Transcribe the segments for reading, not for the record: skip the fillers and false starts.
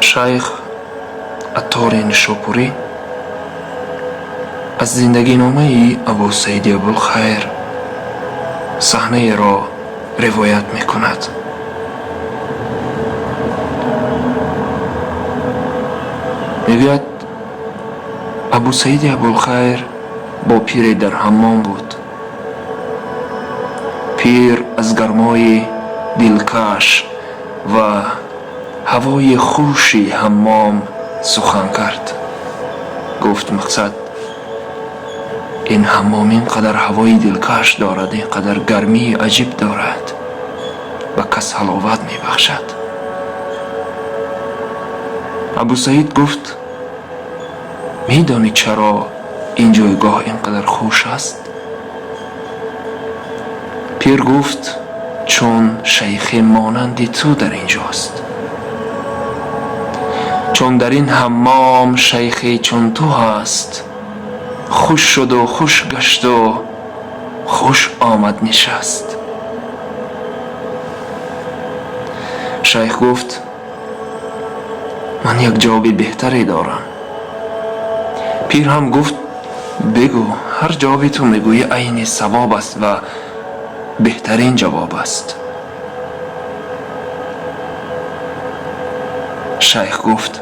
Шайх Аттори Нишопурӣ аз зиндагиномаи Абусаиди Абулхайр саҳнаеро ривоят мекунад. Мегӯяд, Абусаиди Абулхайр бо пире дар ҳаммом буд. Пир аз гармои дилкаш ва ҳавои хуши ҳаммом сухан кард. Гуфт: мақсад, ин ҳаммом ин қадар ҳавои дилкаш дорад, ин қадар гармии аҷиб дорад, ба кас ҳаловат мебахшад. Абусаид гуфт: медонӣ чаро ин ҷойгоҳ ин қадар хуш аст? Пир гуфт: чун шайхе монанди ту дар ин ҷост. Чун дар ин ҳаммом шайхе чун ту ҳаст, хуш шуду хуш гашту хуш омад нишаст. Шайх гуфт: ман як ҷавоби беҳтаре дорам. Пир ҳам гуфт: бигӯ, ҳар ҷавоби ту мегӯӣ айни савоб аст ва беҳтарин ҷавоб аст. Шайх гуфт: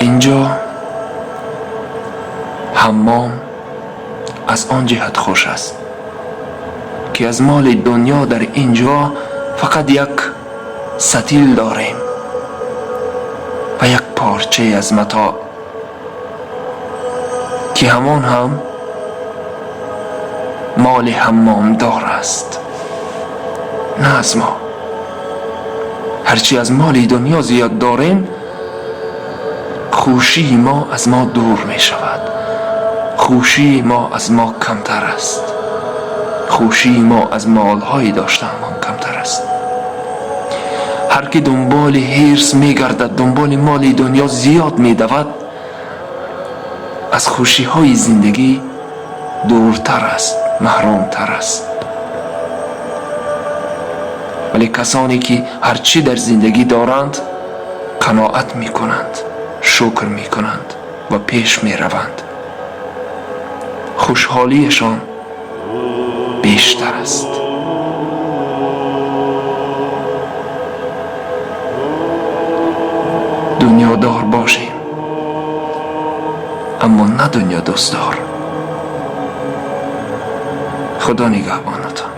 инҷо ҳаммом аз он ҷиҳат хуш аст, ки аз моли дунё дар ин ҷо фақат як сатил дорем ва як порчае аз матоъ, ки ҳамон ҳам моли ҳаммомдор аст, на аз мо. Ҳарчи аз моли дунё зиёд дорем, хушии мо аз мо дур мешавад, хушии мо аз мо камтар аст, хушии мо аз молҳои доштаамон камтар аст. Ҳар ки дунболи ҳирс мегардад, дунболи моли дунё зиёд медавад, аз хушиҳои зиндагӣ дуртар аст, маҳрумтар аст. Вале касоне ки ҳарчи дар зиндагӣ доранд, қаноат мекунанд, шукр мекунанд ва пеш мераванд, хушҳолиашон бештар аст. Дунёдор бошем, аммо на дунёдӯстдор. Худо нигаҳбонатон.